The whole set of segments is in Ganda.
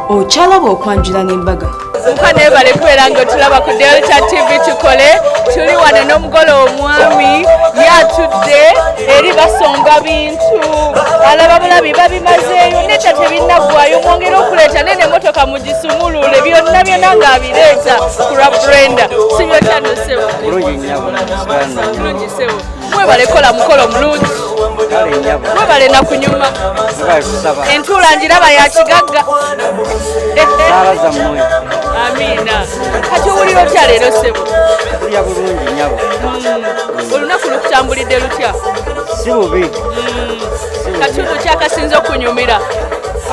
Okyalaba okwanjula n'embaga. Mukwano webale kubeera nga otulaba ku Delta TV. Tukole tuli wano n'omugole omwami yatudde eri basonga bintu, alaba bulabi babimazeeyo nedda tebinnaggwayo, mwongere okuleeta nene emotoka mugisumulule byonna byonna ng'abireeta ku lwa Brenda. Sibyotano ssebo? Bulungi nnyabo. Bulungi ssebo, mwebale kola mukolo mulungi. Kale nnyabo. Mwebale nakunyuma. Mwebale tusaba. Entuula njiraba ya kigagga. Saala zammwe. Amiina. Kati owulira otya leero ssebo? Tulya bulungi nnyabo. Olunaku lukutambulidde lutya? Si bubi. Katundu kyakasinze okunyumira?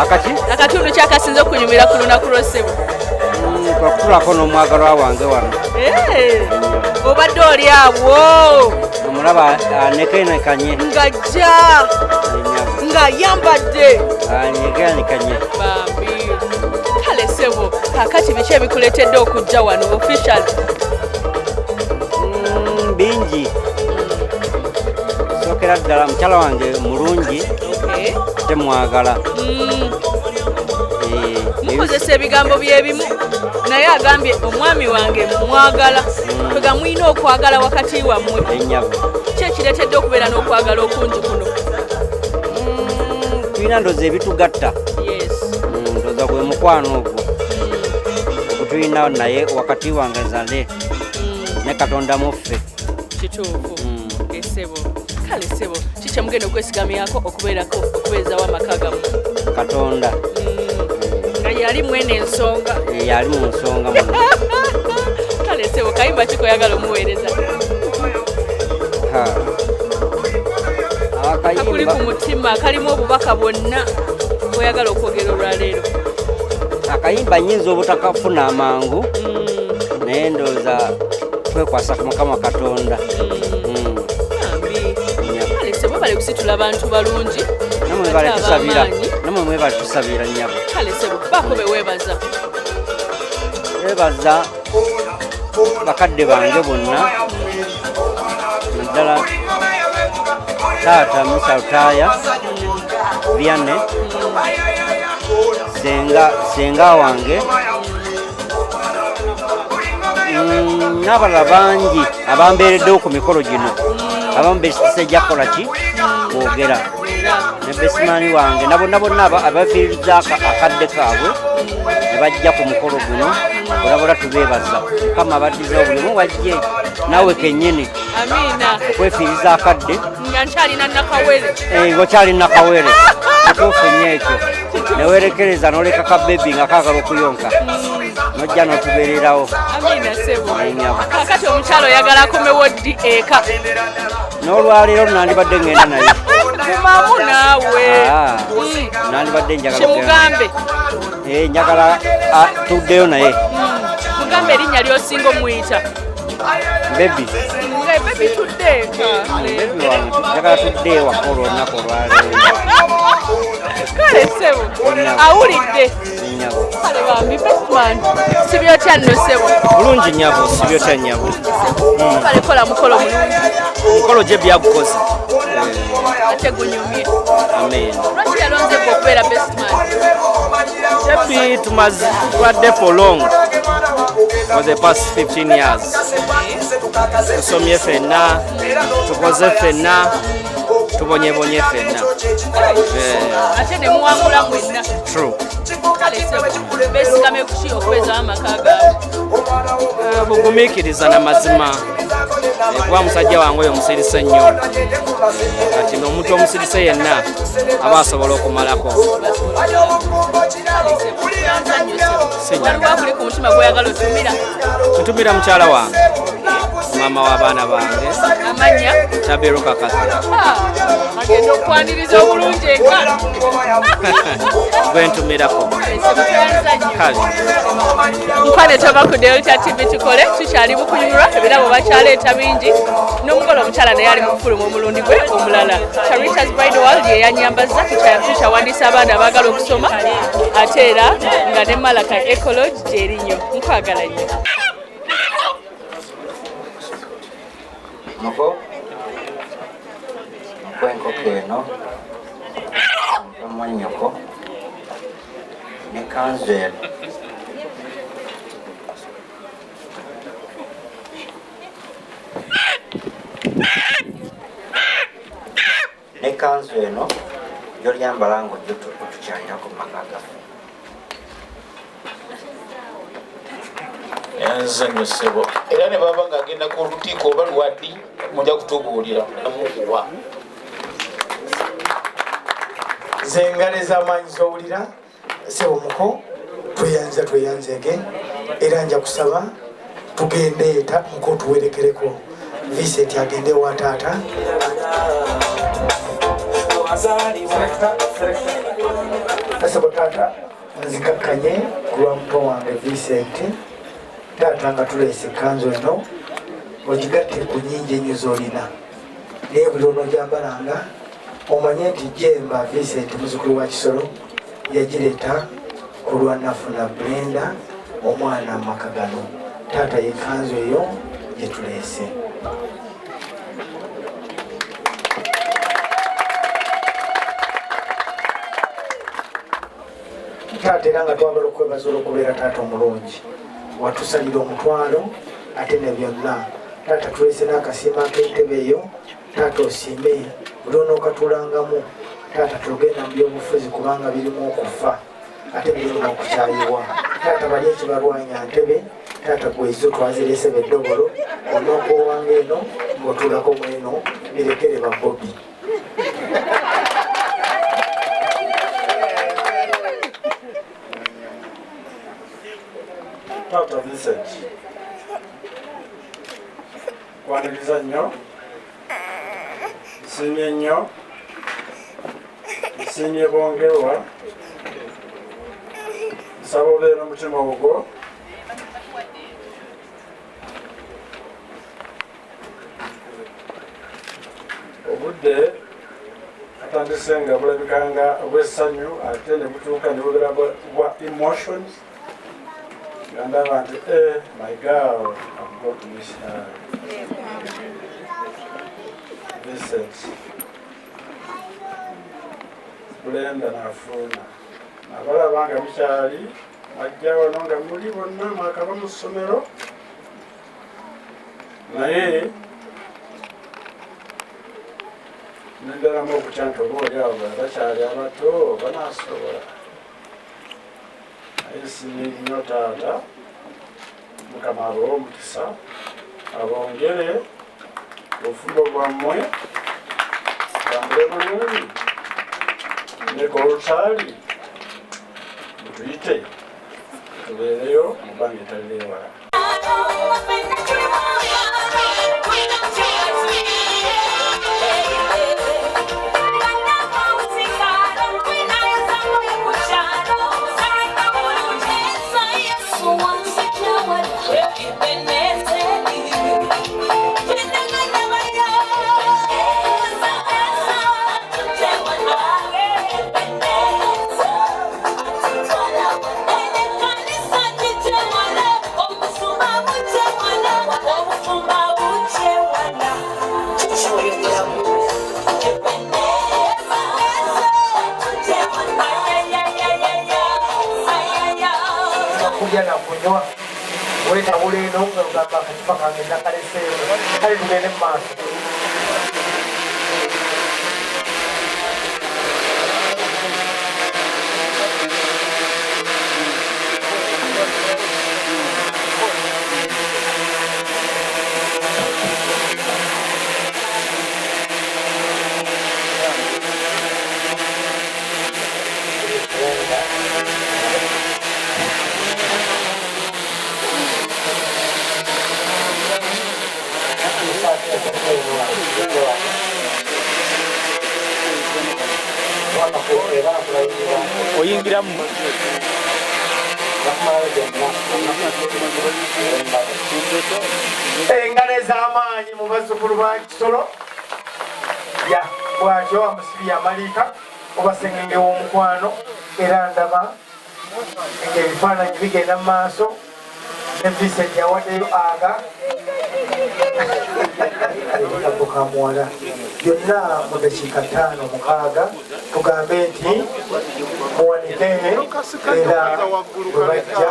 Akaki? Akatundu kyakasinze okunyumira ku lunaku lwo ssebo? Kwe kutulako n'omwagalwa wange wano. Obadde oli awo. Omulaba anekenekanye. Ng'ajja ng'ayambadde. Anekenekanye. Bambi. Kale ssebo, kaakati biki ebikuleetedde okujja wano official? Bingi. Sookera ddala mukyala wange mulungi, temwagala. Mukozesa ebigambo byebimu naye agambye omwami wange mwagala. Kwega mulina okwagala wakati wammwe. Ennyabo. Ki ekireetedde okubeera n'okwagala okungi kuno? Tulina ndowooza ebitugatta. Ndowooza gwe mukwano ogwo ogutulina naye wakati wange nzale ne Katonda muffe. Kituufu. Esebo. Kale ssebo, ki kye mugenda okwesigamyako okubeerako okubeezawo amaka gammwe? Katonda. Nga yali mwene ensonga. Yali mu nsonga muno. Kale ssebo, kayimba ki koyagala omuweereza? Kakuli ku mutima, kalimu obubaka bwonna bw'oyagala okwogera olwaleero. Akayimba nnyinza obutakafuna amangu, naye ndowooza kwekwasa ku Mukama Katonda. Kale ssebo, bale kusitula abantu balungi. Namwe mwebale tusabira. Namwe mwebale tusabira nnyabo. Kale ssebo, baako be weebaza. Weebaza bakadde bange bonna, naddala taata Musa Lutaaya Vianney, senga wange, n'abalala bangi abambeereddewo ku mikolo gino, abamu besijja kukola ki kwogera, ne besimaani wange na bonna bonna abafiiriza akadde kaabwe ne bajja ku mukolo guno, bonna tubeebaza. Mukama abaddizeewo buli omu wajje naawe kennyini. Amiina. Okwefiiriza akadde. Nga nkyalina nakawere. Ng'okyali nakawere. Kituufu nnyo ekyo. Neweerekereza n'oleka ka bebi nga kaagala okuyonka. N'ojja n'otubeererawo. Amiina ssebo. Kaakati omukyala oyagala akomewo ddi eka? N'olwaleero nandibadde ngenda naye. Gumamu naawe. Nandibadde njagala. Kimugambe. Njagala tuddeyo naye. Mugambe erinnya ly'osinga omuyita. Bebi. Bebi tudde eka. Bebi wange njagala tudde ewaka olw'olunaku olwaleero. Kale ssebo, awulidde. Kale bambi bestman, sibyotya nno ssebo? Bulungi nnyabo, sibyotya nnyabo. Kale kola mukolo mulungi. Mukolo gye byagukoze. Ate gunyumye. Amen. Lwaki yalonze gwe okubeera bestman? Jebi tubadde for long. For the past 15 years. Tusomye ffenna, tukoze ffenna, tubonyebonye ffenna. Ate ne muwangula mwenna. True. Kale ssebo, beesigame ku ki okubeezawo amaka gaabwe? Bugumiikiriza na mazima. Kuba musajja wange oyo musirise nnyo. Kati n'omuntu omusirise yenna aba asobola okumalako. Waliwo akuli ku mutima gw'oyagala otumira? Ntumira mukyala wange, maama w'abaana bange. Amannya? Taberuka Kathy. Agenda okwaniriza obulungi eka. Gwe ntumirako. Kale. Mukwano tova ku Delta TV tukole, tukyali bukunyulwa, ebirabo bakyaleeta bingi. N'omugole omukyala naye ali mu kufuluma omulundi gwe omulala. Charita's Bridal World ye yanyambaza, tukyawandiisa abaana abaagala okusoma, ate era nga ne Malaka Ecology gy'erinnyo. Nkwagala nnyo. Muko nkwenkoko eno mwannyoko ne N'ekkanzu eno. N'ekkanzu eno gy'olyambala ng'ojja otukyalirako mu maka gaffe. Yanziza nnyo ssebo. Era ne baba ng'agenda ku lutiiko oba lwaddi mujja kutubuulira mukuwa. Nze engalo ez'amaanyi z'owulira sebo muko tweyanza tweyanzege era nja kusaba tugende eta muko tuwerekereko Vincent agende ewa taata. Sebo taata nzikakkanye ku lwa muto wange Vincent. Taata nga tuleese ekkanzu eno ogigatte ku nnyingi ennyo z'olina, naye buli lw'onoogyambalanga omanye nti Jemba Vincent muzzukulu wa Kisolo yagireeta ku lwa Nafuna Brenda omwana mu maka gano. Taata y'ekkanzu eyo gye tuleese. Taata era nga twagala okwebaza olw'okubeera taata omulungi, watusalira omutwalo ate ne byonna. Taata tuleese n'akasiimo ak'entebe eyo. Taata osiime buli onookatuulangamu. Taata togenda mu byobufuzi kubanga birimu okufa ate birimu n'okukyayibwa. Taata bali ekibalwanya ntebe. Taata gwe ezo twazireese beddobolo, onookoowanga eno ng'otuulako mweno, birekere ba Bobi. Taata Vincent, kwaniriza nnyo, nsiimye nnyo, nsiimye bongerwa, nsaba obeere n'omutima ogwo. Obudde atandise nga bulabika nga obw'essanyu ate ne butuuka ne bubeera bwa emotions. Nga ndaba nti, my girl, I've got to miss her. Vincent, Brenda n'afuuna. Abalaba nga mukyali, mwajja wano nga muli bonna mwakava mu ssomero. Naye nendalamu okutya nti oba oli awo bakyali abato banaasobola. Naye nsiimye nnyo taata, Mukama abawe omukisa, abongere obufumbo bwammwe butambule bulungi, ne kolutaali mutuyite tubeereyo mu bbanga etali ewala. Kulya na kunywa wetabula eno nga ogamba akacupa kange nakaleseewo, kale tugende mu maaso. Oyingiramu. Engalo ez'amaanyi mu bazzukulu ba Kisolo. Ya, bw'atyo amusibye amaliika oba sengenge w'omukwano, era ndaba ng'ebifaananyi bigenda mu maaso ne Vincent yawaddeyo aga. Akatabo ka muwala. Byonna mu dakiika 5 6 tugambe nti muwanike era bwe bajja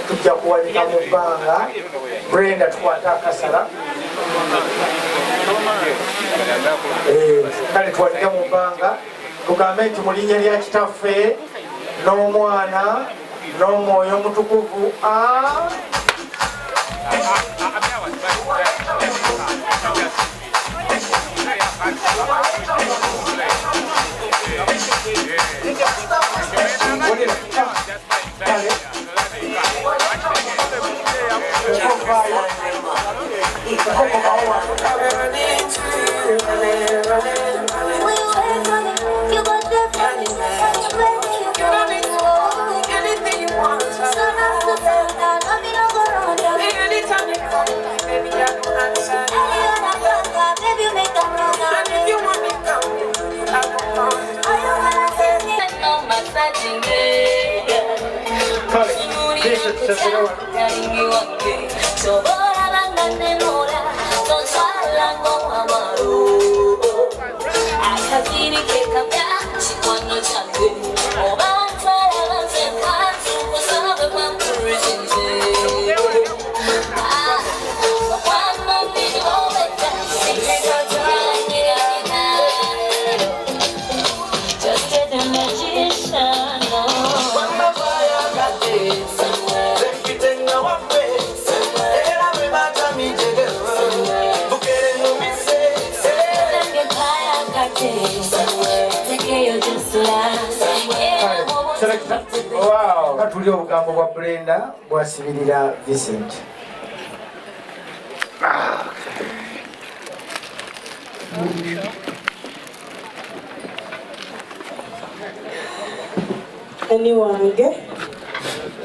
tujja kuwanika mu bbanga. Brenda tukwate akasala. Kale tuwanike mu bbanga tugambe nti mu linnya lya Kitaffe n'Omwana n'Omwoyo Omutukuvu. Katuli obugambo bwa Brenda bwasibirira Vincent. Ani wange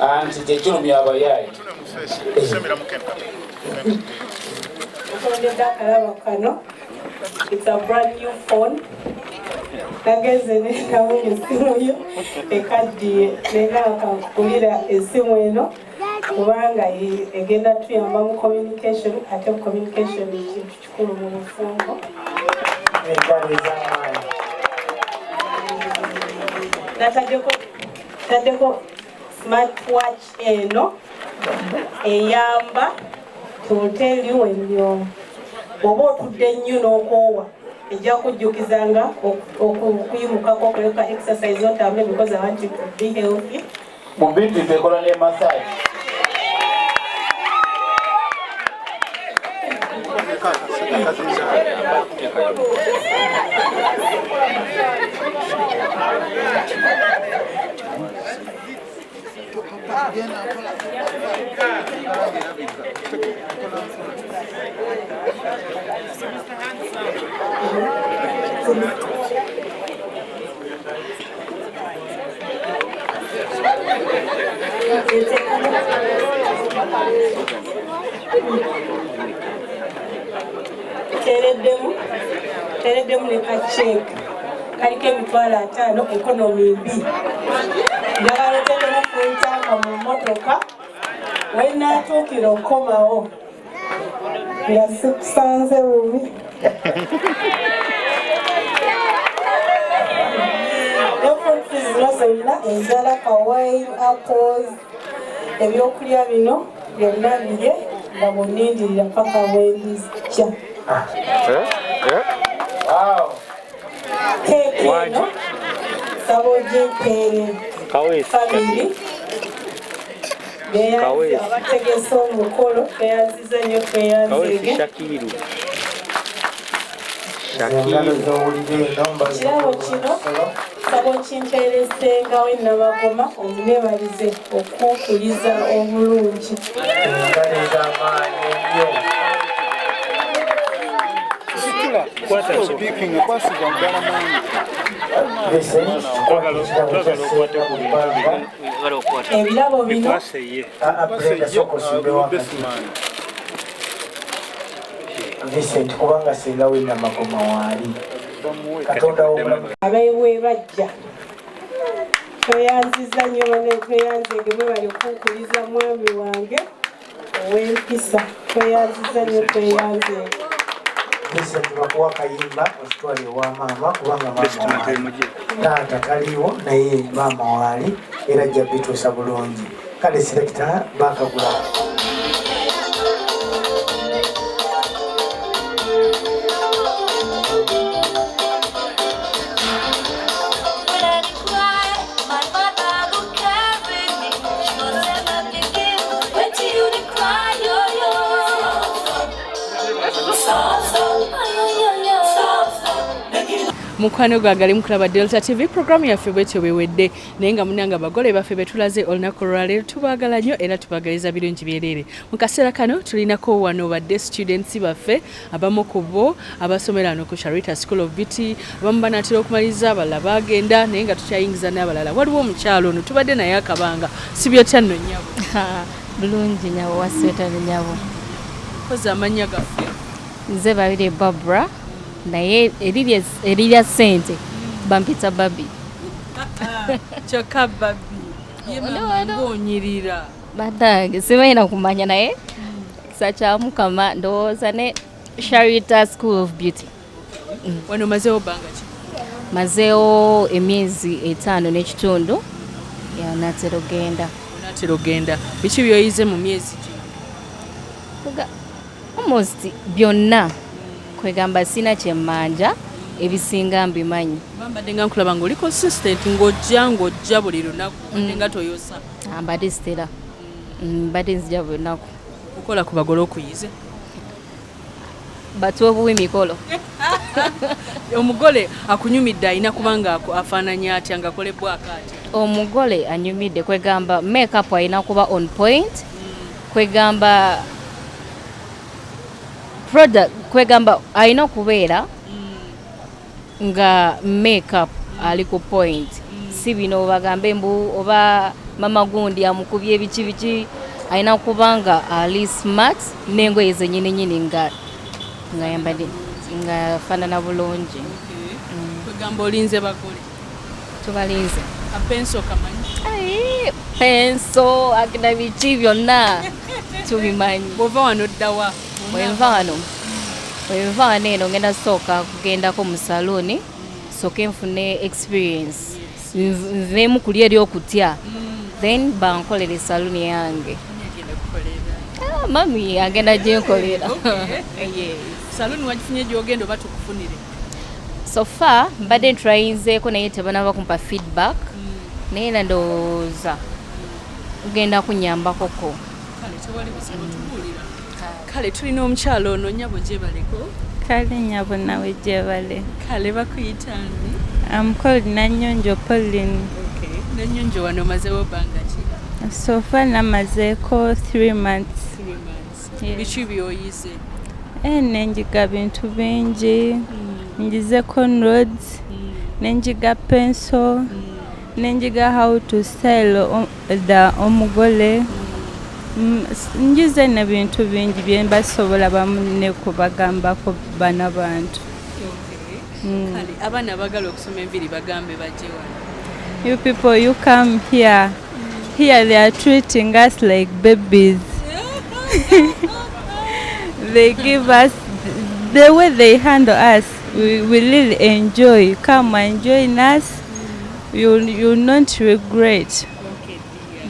anti tekirumya abayaayi. Kano. It's a brand new phone. Nagenze nendabona essimu yo ekaddiye naye kankukulira essimu eno kubanga egenda tuyamba mu communication, ate communication kintu kikulu mu bufumbo. Nataddeko smartwatch eno eyamba to tell you when you're bw'oba otudde nnyo n'okoowa ejja kujjukizanga okuyimukako okuleka exercise otambule because I want you to be healthy. Mu bintu tekola ne massage. Tereddemu ne kaceeke kaliko 500,000 ekonomi mbi. Njagala oteekemu full tank mu mmotoka wenaatuukira okukomawo nga sikusanze bubi. Ne fruits zino zonna enzala, kawaii, apples, ebyokulya bino byonna birye nga bw'onindirira paka bwendijja. Keeki eno nsaba ogimpeere family abategese omukolo tweyanziza nnyo tweyanzege. Kirabo kino nsaba okimpeeresengawo Nabagoma omunebalize okunkuliza obulungi. Ebirabo bino Vincent kubanga singa we Namagoma waali Katonda w'obulamu abeewe bajja tweyanziza nnyo bane tweyanzege mwebale okunkuliza mwami wange ow'empisa tweyanziza nnyo tweyanzege. Vincent bakuwa kayimba otutwale ewa maama kubanga maama waali taata taliiwo naye maama waali era ajja bituusa bulungi. Kale selekita bakagula. Mukwano gwange mukulaba Delta TV programu yaffe bwetyo bwewedde, naye nga munange abagole baffe betulaze olunaku olwaleero tubaagala nnyo era tubaagaliza birungi byereere. Mu kaseera kano tulinako wano badde students baffe abamu ku bo abasomera wano ku Sharita School of Beauty, abamu banaatera okumaliriza, abalala bagenda naye nga tukyayingiza n'abalala. Waliwo omukyalo ono tubadde naye akabanga, sibyotya nno nnyabo? Bulungi nnyabo, wasweta nnyabo. Kozi amannya gaffe? Nze Babirye Barbara, naye erirya ssente bampita Babi. Kyokka Babi ye mama ng'onyirira. Bannange simanyi na kumanya, naye kisa kya Mukama ndowooza ne Sharita School of Beauty. Wano omazeewo bbanga ki? Mazeewo emyezi 5 n'ekitundu, naatera okugenda. Onaatera okugenda. Biki by'oyize mu myezi gino? Almost byonna. Kwegamba sina kyemmanja, ebisinga mbimanyi. Mbadde nga nkulaba ng'oli consistent, ng'ojja buli lunaku, mbadde nga toyosa. Mbadde sitera, mbadde nzija buli lunaku. Okukola ku bagole okuyize? Batuwe buwi mikolo. Omugole akunyumidde alina kubanga afaananya atya, ng'akolebwako atya? Omugole anyumidde kwegamba makeup alina kuba on point, kwegamba product, kwegamba alina okubeera nga makeup ali ku point. Si bino bagambe mbu oba mama gundi amukubye biki biki, alina kuba nga ali smart n'engoye zennyini nnyini nga yambadde nga afaanana bulungi. Kwegamba olinze bagole? Tubalinze. Apenso kamanyi? Penso akina biki byonna tubimanyi. Bw'ova wano oddawa? Bwenva wano eno ngenda sooka kugendako mu saluuni, sooke nfune experience, nveemu kuli eri okutya, then bankolere saluuni yange. Mami agenda gyenkolera. Saluuni wagifunye gy'ogenda oba tukufunire? So far mbadde ntrayinzeeko naye tebanaba kumpa feedback, naye era ndowooza kugenda kunyambakoko. Kale tewali buzibu, tubuulira. Kale tulina omukyalo ono, nnyabo gyebaleko. Kale nnyabo nawe gyebale. Kale bakuyita ani? I'm called Nanyonjo Pauline. Okay. Nanyonjo wano omazeewo bbanga ki? So far namazeeko 3 months. 3 months. Biki by'oyize? Nenjiga bintu bingi. Njize cornrows, nenjiga pencil, nenjiga how to style the omugole. Njize n'ebintu bingi bye mbasobola bamunne kubagambako bana bantu. Kale abaana abaagala okusoma enviiri bagambe bajje wano. You people, you come here. Here they are treating us like babies. They give us, the way they handle us, we really enjoy. Come and join us. You not regret. Okay,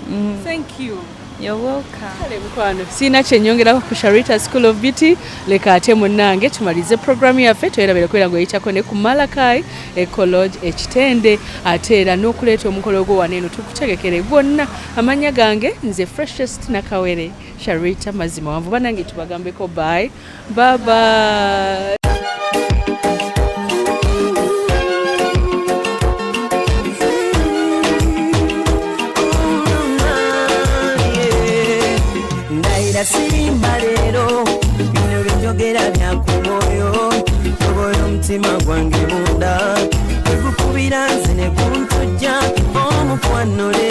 dear. Thank you. You're welcome. Kale mukwano, sirina kye nnyongerako ku Sharita School of Beauty, leka ate munnange tumalize programu yaffe. Twerabira kubeera ng'oyitako ne ku Malakai Eco Lodge Ekitende, ate era n'okuleeta omukolo gwo wano eno tukutegekere gwonna. Amannya gange nze Freshest Nakawere Sharita Mazima Wanvu. Bannange tubagambeko bye bye bye. Sirimba leero bino byenjogera bya ku mwoyo, tobola omutima gwange munda, tegukubira nze ne guntujja omukwano leero.